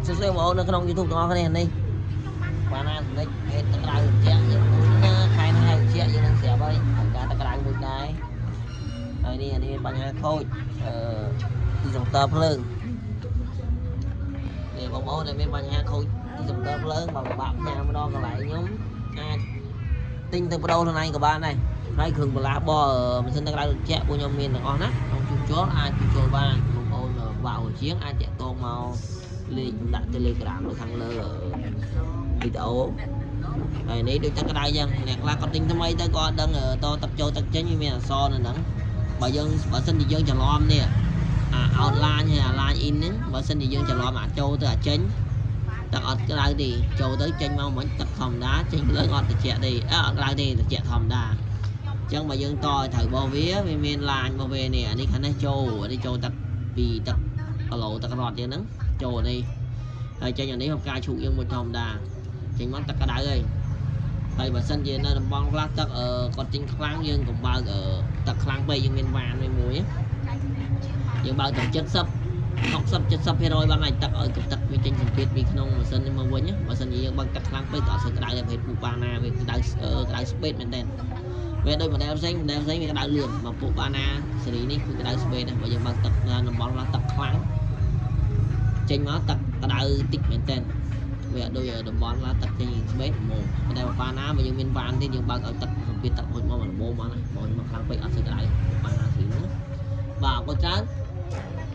សួស្តីបងប្អូននៅក្នុង YouTube ទាំងអស់គ្នានេះបានណានិចហេតុទឹកក្តៅត្រជាក់យើងណាខែនេះហើយត្រជាក់យើងនឹងស្រាប់ហើយត្រូវការទឹកក្តៅមួយដែរហើយនេះអានេះមានបញ្ហាខូចអឺទីសង្ទ័រភ្លើងនេះបងប្អូនដែលមានបញ្ហាខូចទីសង្ទ័រភ្លើងបើពិបាកផ្ញើមកដល់កន្លែងខ្ញុំអាចទិញទៅបដូរខ្លួនឯងក៏បានដែរហើយគ្រឿងបន្លាស់បម៉ាស៊ីនទឹកក្តៅត្រជាក់ពួកខ្ញុំមានទាំងអស់ណាក្នុងជួសជុលអាចជួសជុលបានបងប្អូនពិបាកជាងអាចតាក់ទងមកលេខដាក់ Telegram នៅខាងលើវីដេអូហើយនេះដូចទឹកក្តៅចឹងអ្នកខ្លះគាត់ទិញថ្មីទៅក៏អត់ដឹងតទឹកចូលទឹកចេញវាមានអក្សរនៅហ្នឹងបើយើងបើសិនជាយើងច្រឡំនេះអា outline ហើយអា line in ហ្នឹងបើសិនជាយើងច្រឡំអាចូលទៅអាចេញទឹកអត់ក្តៅទេចូលទៅចេញមកមិនទឹកធម្មតាចេញលើអត់ត្រជាក់ទេអត់ក្តៅទេត្រជាក់ធម្មតាអញ្ចឹងបើយើងតឲ្យត្រូវរបស់វាវាមាន line របស់វានេះអានេះខាងនេះចូលអានេះចូលទឹកពីទឹកគីឡូទឹករត់ចឹងហ្នឹងចូលនេះហើយចេញអានេះមកផ្កាឈូកយើងមួយធម្មតាចេញមកទឹកក្តៅហើយហើយបើសិនជានៅតំបន់ខ្លះទឹកអឺគាត់ចេញខ្លាំងយើងកុំបើកទឹកខ្លាំងពេកយើងមានវ៉ានមួយយើងបើកតែ70 60 70%បានហើយទឹកឲ្យទឹកវាចេញសម្ពាធពីក្នុងម៉ាស៊ីននេះមកវិញបើសិនជាយើងបើកទឹកខ្លាំងពេកក៏អត់សូវក្តៅដែរប្រភេទពូបាណាវាក្តៅក្តៅស្ពេតមែនតើវាដូច model ផ្សេង model ផ្សេងវាក្តៅលឿនមកពូបាណាស៊េរីនេះគឺក្តៅស្ពេតដែរបើយើងបើកទឹកតំបន់ខ្លះទឹកខ្លាំងចេញមកទឹកក្តៅតិចមែនតើវាអត់ដូចតំបន់ខ្លះទឹកចេញស្ពេតមកប៉ុន្តែបាណាបើយើងមានវ៉ានទៀតយើងបើកឲ្យទឹកសម្ពាធទឹកហូចមកល្មមមកណាបើមកខ្លាំងពេកអត់សូវក្តៅបាណាស៊េរីហ្នឹងបាទអរគុណច្រើន។